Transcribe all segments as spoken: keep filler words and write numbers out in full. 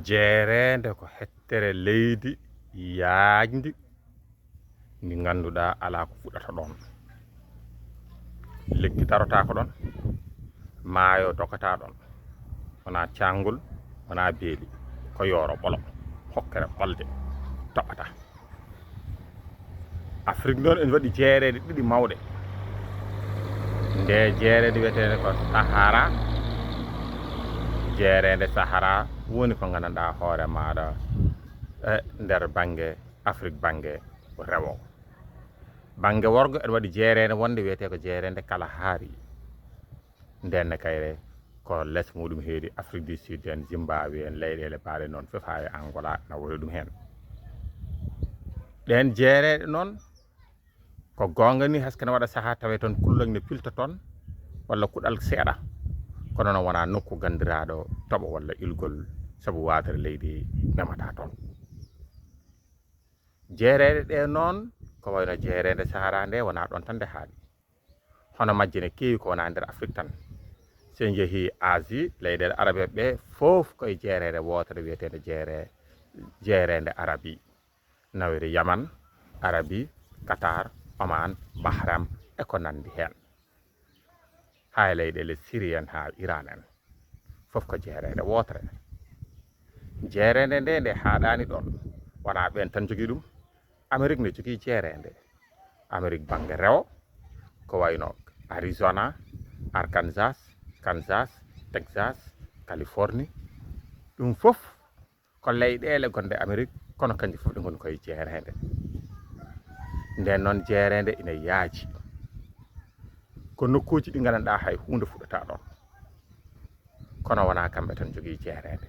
Jeereende ko hettere leydi yaajndi, ndi ngannduɗaa alaa ko fuɗata ɗoon. Lekki darotaako ɗoon, maayo dogataa ɗoon, wonaa caanngol, wonaa beeli, ko yooro ɓolo, hokkere ɓolde toɓata. Afrik noon ene waɗi jeereende ɗiɗi mawɗe. Nde jeereende wiyeteende ko Sahara, jeereende Sahara woni ko nganndanɗaa hoore maaɗa e nder bannge Afrik, bannge rewo. Bannge worgo ene waɗi jeereende wonde wiyetee ko jeereende Kalahari. Ndeen ne kayre ko les muɗum heedi Afrique du Sud en, Zimbabwe en, leyɗeele baaɗe noon fof haa e Angola na woodi ɗum heen. Ɗeen jeereeɗe noon ko goonga ni, haske ne waɗa sahaa tawe toon kulloñ ne pilta toon walla kuɗal seeɗa, kono noon wonaa nokku ganndiraaɗo toɓo walla ilgol sabu watere leydi memata toon. Jeereeɗe ɗe noon ko wayno jeereende Sahara nde wonaa ɗoon tan nde haaɗi. Hono majje ne keewi ko wonaa nder Afrik tan. So en njehii Asie, leyɗeele arabeeɓe ɓe fof ko e jeereende wootere wiyeteende jeere-, jeereende Arabi. Nawiri Yaman, Arabi, Qatar, Oman, Bahram e ko nanndi heen. Haa e leyɗeele Siri en haa Iran en. Fof ko jeereende wootere. Jeereende nde, nde haaɗaani ɗoon. Wonaa ɓeen tan njogii ɗum. Amerik ne jogii jeereende. Amerik bannge rewo, ko wayno Arizona, Arkansas, Kansas, Texas, Californie. Ɗum fof ko leyɗeele gonɗe Amerik, kono kanji fof ɗi ngoni koye jeereende. Nden noon jeereende ina yaaji. Ko nokkuuji ɗi nganndanɗaa hay huunde fuɗɗataa ɗoon. Kono wonaa kamɓe tan njogii jeereende.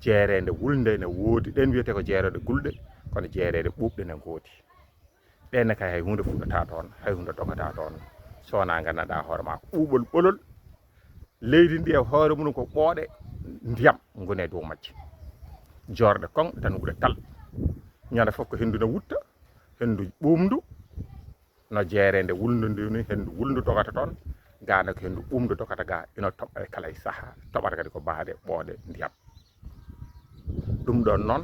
Jeereende wulnde ne woodi, ɗeen wiyetee ko jeereende gulɗe, kono jeereende ɓuuɓɗe ne ngoodi. Ɗeen ne kay hay huunde fuɗɗataa toon, hay huunde dogataa toon, so wonaa nganndanɗaa hoore maa ko ɓuuɓol ɓolol. Leydi ndi e hoore mum ko ɓooɗe ndiyam ngoni e dow majje. Joorɗe koŋ tan wuɗe tal. Ñande fof ko henndu na wutta, henndu ɓuuɓndu, no jeereende wulndu ndu ni, henndu wulndu dogata toon, gaa ne ko henndu ɓuuɓndu dogata gaa, ina toɓa e kala e sahaa, toɓata kadi ko baade ɓooɗe ndiyam. Ɗum ɗoon noon,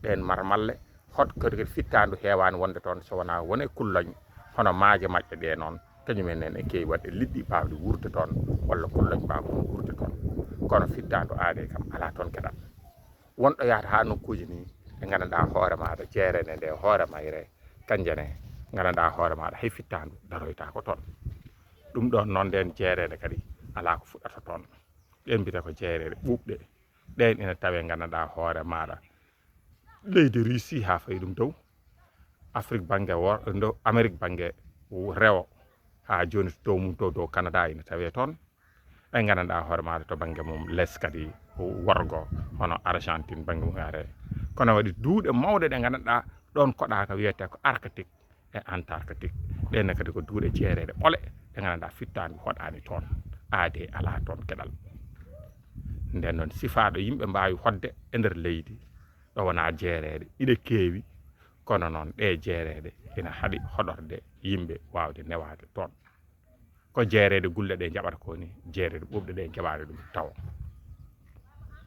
ɗeen marmalle, hot kadi kadi fittaandu heewaani wonde toon so wonaa won e kulloñ, hono maaje maƴƴe ɗe noon, kañum en ne keewi waɗde liɗɗi baawɗi wuurde toon, walla kulloñ baawɗi wuurde toon. Kono fittaandu aadee kam alaa toon geɗal. Wonɗo yahata haa nokkuuji ni, ɗe nganndanɗaa hoore maaɗa jeereende nde hoore mayre, kanje ne nganndanɗaa hoore maaɗa hay fittaandu daroytaako toon. Ɗum ɗoon noon, ndeen jeereende kadi alaa ko fuɗɗata toon. Ɗeen mbiyetee ko jeereende ɓuuɓɗe. Ɗeen ina tawee nganndanɗaa hoore maaɗa leydi Russie haa fayi ɗum dow, Afrik bannge wor-, ndo-, Amerik bannge rewo, haa jooni to dow mum to dow Canada ina tawee toon. Ɓe nganndanɗaa hoore maaɗa to bannge mum les kadi worgo, hono Argentine bannge mum yaare. Kono waɗi duuɗe mawɗe ɗe nganndanɗaa ɗoon koɗaaka wiyetee ko Arctique e Antarctique. Ɗeen ne kadi ko duuɗe jeereeɗe ɓole ɗe nganndanɗaa fittaandu hoɗaani toon, aadee alaa toon geɗal. Nden noon sifaaɗo yimɓe mbaawi hoɗde e nder leydi ɗo wonaa jeereeɗe, iɗe keewi, kono noon ɗe jeereeɗe ina haɗi hoɗorde yimɓe waawde newaade toon. Ko jeereeɗe gulɗe ɗe njaɓata ko ni, jeereeɗe ɓuuɓɗe ɗe njaɓaani ɗum tawo.